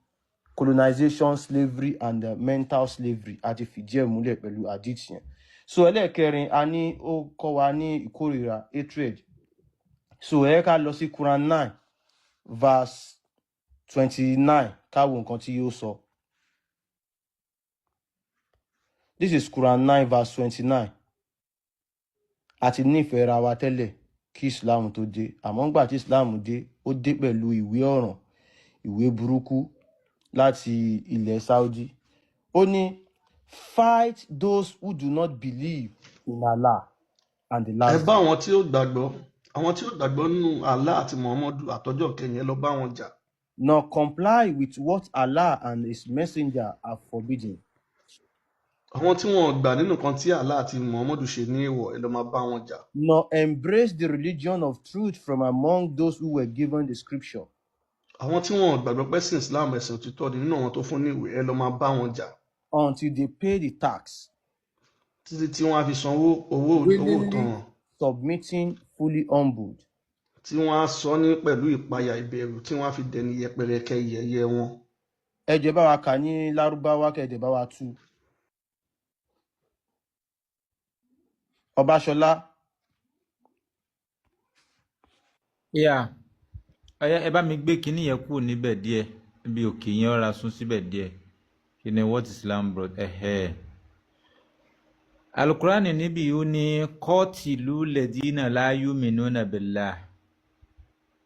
Speaker 1: colonization, slavery and mental slavery, a ti fìdí ẹ̀ múlẹ̀ pẹ̀lú hadith yẹn. So ẹlẹ́ẹ̀kẹrin, a ní ó kọ́ wa ní ìkórìíra, hatred. So ẹ ká lọ sí Quran 9 verse 29, ká wo nǹkan tí yóò sọ. This is Quran 9 verse 29. A ti nífẹ̀ẹ́ ra wa tẹ́lẹ̀ kí Islam tó dé, àmọ́ ńgbà tí Islam dé, ó dé pẹ̀lú ìwé ọ̀ràn, ìwé burúkú láti ilẹ̀ Saudi. Ó ní fight those who do not believe in Allah and the
Speaker 3: Ẹ
Speaker 1: last
Speaker 3: bá
Speaker 1: day.
Speaker 3: àwọn tí ó gbàgbọ́, àwọn tí ó gbàgbọ́ nínú Allah àti Muhammadu àtọjọ́ kẹyìn, ẹ lọ bá wọn jà.
Speaker 1: Nor comply with what Allah and his messenger have forbidden.
Speaker 3: Àwọn tí wọn ò gbà nínú kan tí Allah àti Muhammadu ṣe ní èèwọ̀, ẹ lọ máa bá wọn jà.
Speaker 1: Nor embrace the religion of truth from among those who were given the scripture.
Speaker 3: Àwọn tí wọn ò gbàgbọ́ pé ẹ̀sìn Islam ẹ̀sìn òtítọ́ ni nínú àwọn tó fún ní ìwé, ẹ lọ máa bá wọn jà.
Speaker 1: Until they pay the tax.
Speaker 3: Títí tí wọ́n á fi sanwó owó
Speaker 1: Willingly
Speaker 3: ìtanràn.
Speaker 1: submitting, fully humbled.
Speaker 3: Tí wọ́n á sọ ní pẹ̀lú ìpayà ìbẹ̀rù, tí wọ́n á fi dẹni yẹpẹrẹ kẹ yẹ̀yẹ́ wọn.
Speaker 1: Ẹ jẹ́ bá wa kà ní Lárúbáwá, kẹ̀dẹ̀ bá wa tú. Ọbaṣọlá.
Speaker 5: Yeah. Ọ̀yá, ẹ bá mi gbé kinní yẹn kúrò níbẹ̀ díẹ̀, níbi òkè yẹn, ọ̀rá sún síbẹ̀ díẹ̀. Kí ni what Islam brought? Ẹ̀hẹ́. Alukurani níbi ó ní kọ́ọ̀tìlú lẹ́dínà láyú mìíràn billah,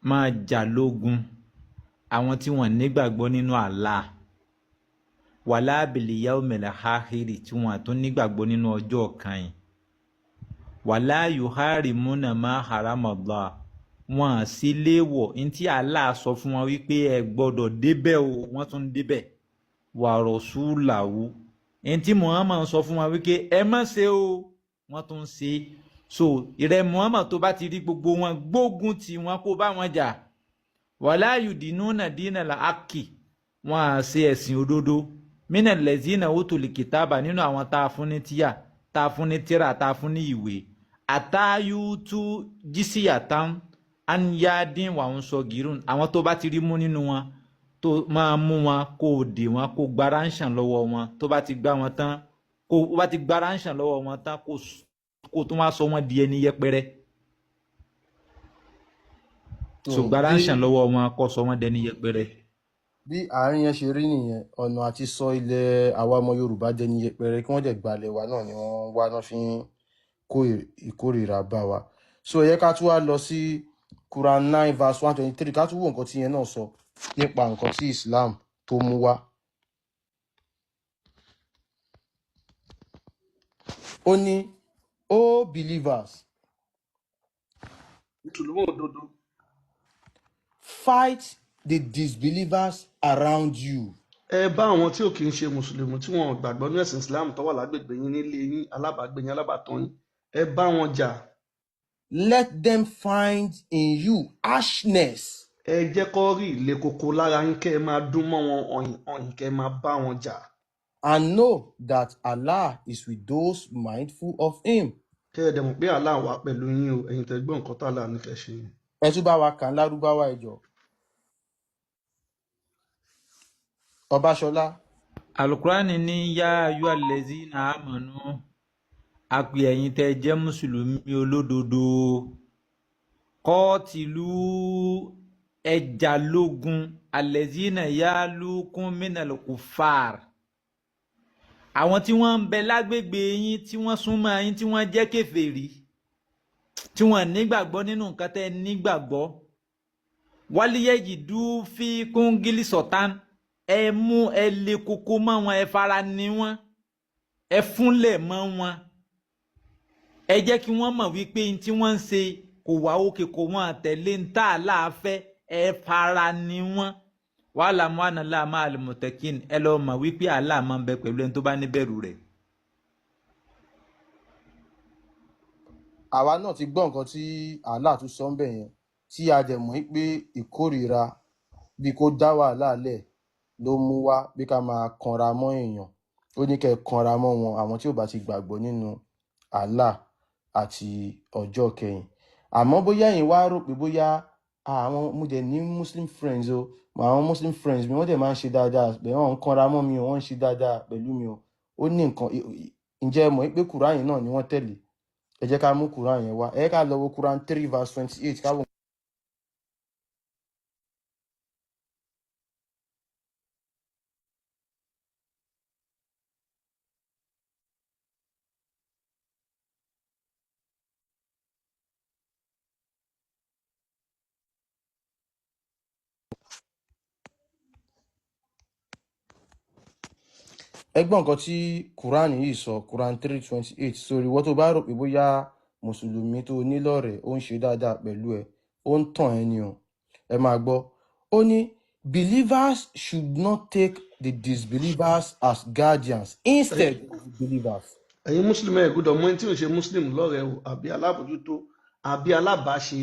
Speaker 5: máa jà lógun àwọn tí wọ́n nígbàgbọ́ nínú Allah. Wàlá bil yawmil akhiri, tí wọn tún nígbàgbọ́ nínú ọjọ́ kan yìí. Wàlá yuharimuna ma haramallah, wọn à sí léèwọ̀ ntí Allah sọ fún wọn wípé ẹ gbọ́dọ̀ débẹ̀ o, wọ́n tún débẹ̀. Wa rasulahu, ntí Muhammad sọ fún wọn wípé ẹ má ṣe o, wọ́n tún ṣe. So ìrẹ Muhammad tó bá ti rí gbogbo wọn, gbógun tì wọn, kó bá wọn jà. Wàlá yudinuna dinal haqqi, wọn à ṣe ẹ̀sìn òdodo. Mina lẹ́zínà utul kitaba, nínú àwọn tá a fún ní tíyà, tá a fún ní tíra, tá a fún ní ìwé. Àtàyùtú jísíyàtàn ányádín wà ń sọ gírùn, àwọn tó bá ti rí mú nínú wọn, tó máa mú wọn, kó o dè wọn, kó gba ránṣàn lọ́wọ́ wọn. Tó bá ti gbá wọn tán, kó bá ti gba ránṣàn lọ́wọ́ wọn tán, kó tún wá sọ wọn di ẹni yẹpẹrẹ.
Speaker 1: So
Speaker 5: So gba
Speaker 1: bí
Speaker 5: ránṣàn lọ́wọ́ wọn, kó sọ wọn dẹni yẹpẹrẹ.
Speaker 1: bí àárín yẹn ṣe rí nìyẹn, ọ̀nà àti sọ ilẹ̀ àwa ọmọ Yorùbá dẹni yẹpẹrẹ kí wọ́n dẹ̀ gbalẹ̀ wa náà ni wọ́n wá náà fi ń kó ìkórìíra bá wa. So ẹ yẹ ká tún wá lọ sí Quran 9 verse 123, ká tún wo nǹkan tí yẹn náà sọ nípa nǹkan tí Islam tó mú wá. Ó ní, O believers,
Speaker 3: Mùsùlùmí òdodo,
Speaker 1: fight the disbelievers around you.
Speaker 3: Ẹ bá àwọn tí ò kì í ṣe mùsùlùmí, tí wọn ò gbàgbọ́ ní ẹ̀sìn Islam, tó wà lágbègbè yín, nílé yín, alábàágbé yín, alábàtàn yín, ẹ bá wọn jà.
Speaker 1: Let them find in you harshness.
Speaker 3: Ẹ jẹ́ kó rí ilé koko lára yín, kẹ́ ẹ máa dún mọ́ wọn ọ̀yìn ọ̀yìn, kẹ́ ẹ máa bá wọn jà.
Speaker 1: And know that Allah is with those mindful of him.
Speaker 3: Kẹ́ ẹ dẹ̀ mọ̀ pé Allah wà pẹ̀lú yín o, ẹ̀yin tẹ́ gbọ́ nǹkan tá Allah ní kẹ́ ṣe yẹn.
Speaker 1: Ẹ tún bá wa kà ń lárúbáwá, ẹjọ Ọbaṣọlá.
Speaker 5: Alukurani ní yá ayú alẹ́zínà àmọ̀nù, àpè ẹ̀yin tẹ́ jẹ́ mùsùlùmí olódodo, kọ́ọ̀tìlú ẹja lógun alẹ́zínà yá lukún mínàlùkù fàr, àwọn tí wọ́n ń bẹ lágbègbè yín, tí wọ́n súnmọ́ yín, tí wọ́n jẹ́ kèfèrí, tí wọ́n nígbàgbọ́ nínú nǹkan tẹ́ nígbàgbọ́. Wálíyẹ́jì dúfí kúngílì sọ̀tán, ẹ mú ẹ lé koko mọ́ wọn, ẹ fara ní wọn, ẹ fúnlẹ̀ mọ́ wọn, ẹ jẹ́ kí wọ́n mọ̀ wípé n tí wọ́n ń ṣe kò wá òkè, kò wọ́n àtẹ̀lé ń tà láàfẹ́, ẹ fara ní wọn. Wàhálà mọ́ àná láàmú àlùmọ̀tẹ́kìn, ẹ lọ́ọ́ mọ̀ wípé Allah máa ń bẹ pẹ̀lú ẹni tó bá níbẹ̀rù rẹ̀.
Speaker 1: Àwa náà ti gbọ́ nǹkan tí Allah tún sọ ń bẹ̀ yẹn, tí a dẹ̀ mọ̀ pé ìkórìíra bí kò dá wàhálà lẹ̀ ló mú wá, bí ká máa kanra mọ́ èèyàn. Ó ní kẹ́ ẹ kanra mọ́ wọn, àwọn tí ò bá ti gbàgbọ́ nínú Allah àti ọjọ́ kẹyìn. Àmọ́ bóyá ẹ̀yin wá rò pé bóyá àwọn mo dẹ̀ ní Muslim friends o, àwọn Muslim friends mi, wọ́n dẹ̀ máa ń ṣe dáadáa pẹ̀lú, wọ́n ń kanra mọ́ mi o, wọ́n ń ṣe dáadáa pẹ̀lú mi o, ó ní nǹkan. Ǹjẹ́ ẹ mọ̀ pé Quran náà ni wọ́n tẹ̀lé? Ẹ jẹ́ ká mú Quran yẹn wá. Ẹ jẹ́ ká lọ wo Quran 3 verse 28, ká wo. Ẹ gbọ́ nǹkan tí Quran yìí sọ, Quran 3:28. Sórí wọ́n tó bá rò pé bóyá mùsùlùmí tó ní lọ́rẹ̀ẹ́ ó ń ṣe dáadáa pẹ̀lú ẹ, ó ń tàn ẹ́ ni o. Ẹ máa gbọ́. Ó ní believers should not take the disbelievers as guardians instead of the believers.
Speaker 3: Ẹ̀yin mùsùlùmí, ẹ gbọ́dọ̀ mú ẹni tí ò ń ṣe muslim lọ́rẹ̀ẹ́ o, àbí alábòjútó, àbí alábàáṣe.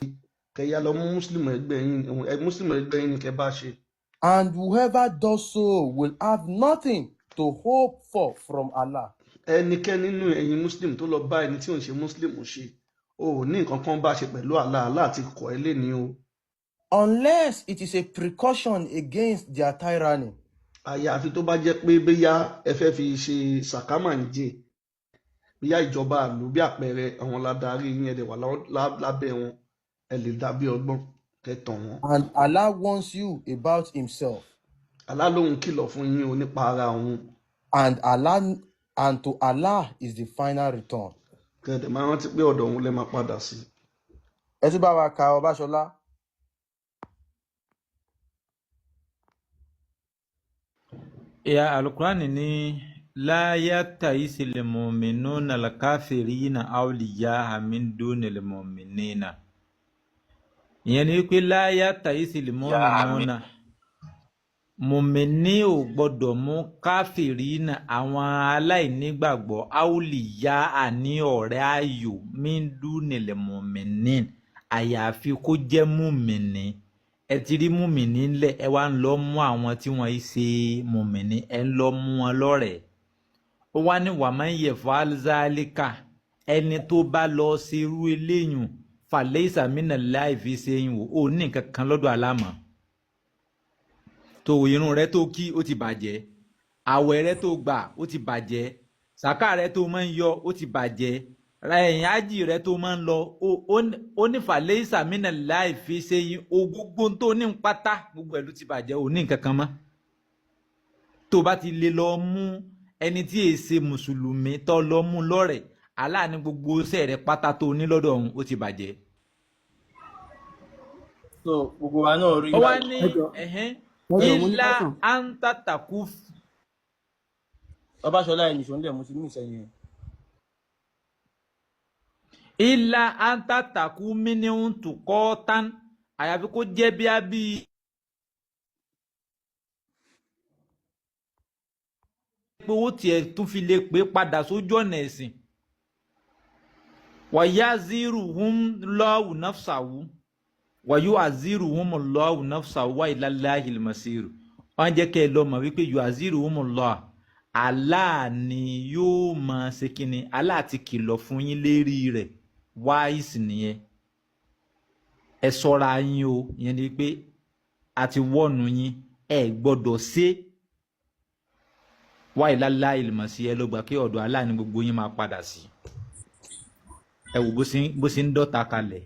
Speaker 3: Kẹyà lọ mú muslim ẹgbẹ́ yín, muslim ẹgbẹ́ yín ni kẹ́ bá ṣe.
Speaker 1: And whoever does so will have nothing to hope for from Allah.
Speaker 3: Ẹnikẹ́ni nínú ẹ̀yin muslim tó lọ bá ẹni tí ò ń ṣe muslim ṣe, o ò ní nǹkan kan bá ṣe pẹ̀lú Allah. Allah ti kọ̀ ẹ́ léni o.
Speaker 1: Unless it is a precaution against their tyranny.
Speaker 3: Àyàfi tó bá jẹ́ pé bóyá ẹ fẹ́ fi ṣe sàkámàǹjẹ, bóyá ìjọba àlù bí àpẹẹrẹ àwọn ladarí yín, ẹ dẹ̀ wà lábẹ́ wọn, ẹ lè dàbí ọgbọ́n kẹtàn wọn.
Speaker 1: And Allah warns you about himself.
Speaker 3: Allah lóhun kìlọ̀ fún yín o nípa ara òun.
Speaker 1: And to Allah is the final return.
Speaker 3: Kẹ̀dẹ̀ máa rántí pé ọ̀dọ̀ òun lẹ máa padà sí.
Speaker 1: Ẹ tún bá wa ka, Ọbaṣọlá.
Speaker 5: Ìyá Alukurani ní láyà tàyísí lè mọ̀mìnú nà káfíìrì nà áwòlìyá àmì dúnà lè mọ̀mìnì nà. Ìyẹn ni wípé láyà tàyísí lè mọ̀mìnú nà mọ̀mìnì ò gbọ́dọ̀ mú káfíìrì nà àwọn aláìnígbàgbọ́ áwòlìyá àní ọ̀rẹ́ ayò mí dúnà lè mọ̀mìnì àyàfi kó jẹ́ mùmìnì. Ẹ ti rí mùmìnì ńlẹ̀, ẹ wá ń lọ mú àwọn tí wọ́n ṣe mùmìnì, ẹ ń lọ mú wọn lọ́rẹ̀ẹ́. Ó wá ní wàmọ́ yẹ fàlzálíkà, ẹni tó bá lọ ṣerú eléyùn fàlẹ́ ìsàmínà láì fi ṣe yín wò ó ní nǹkan kan lọ́dọ̀ alámọ̀. Tó irun rẹ tó kí ó ti bàjẹ́, àwẹ̀ rẹ tó gbà ó ti bàjẹ́, sàká rẹ tó máa ń yọ ó ti bàjẹ́, ẹ̀yìn ájì rẹ tó máa ń lọ ó ní fàlẹ́ ìsàmínà láì fi ṣe yín o, gbogbo tó ní pátá gbogbo ẹ̀ ló ti bàjẹ́, ò ní nǹkan kan mọ́. Tó bá ti lè lọ mú ẹni tí èé ṣe mùsùlùmí tó lọ mú lọ́rẹ̀, Allah ní gbogbo iṣẹ́ rẹ pátá tó ní lọ́dọ̀ ọ̀hún ó ti bàjẹ́.
Speaker 1: So gbogbo wa náà rí
Speaker 5: Ó wá
Speaker 1: báyìí.
Speaker 5: ní
Speaker 6: Ẹ jọ
Speaker 5: ẹ̀hẹ́n
Speaker 6: ẹ jọ mo ní
Speaker 5: ilá
Speaker 6: question.
Speaker 5: àǹtàtàkù.
Speaker 1: Ọbaṣọlá ẹnì ṣòǹdẹ mo ti mú ìsẹyìn yẹn.
Speaker 5: Ilá àǹtàtàkù mínírùn tùkọ́ tán, àyàfi kó jẹ́ bí a bí pé owó tiẹ̀ tún fi lè pé padà sójú ọ̀nà ẹ̀sìn. Wàyà zírù hum lọ́wù náfṣàwù wàyú àzírù hum lọ́wù náfṣàwù wà ìlàláhì lmasiru. Wọ́n jẹ́ kẹ́ ẹ lọ mọ̀ wípé yù àzírù hum lọ́wù, Allah ni yóò máa ṣe kínni, Allah ti kìlọ̀ fún yín lérí rẹ̀ wáìsì nìyẹn. Ẹ ṣọ́ra yín o, ìyẹn ni pé a ti wọ́nu yín, ẹ gbọ́dọ̀ ṣe wá ìlàlá ìlmọ̀sí. Ẹ lọ gbà kí ọ̀dọ̀ Allah ni gbogbo yín máa padà sí. Ẹ wò bó ṣe ń dọ́ta kalẹ̀.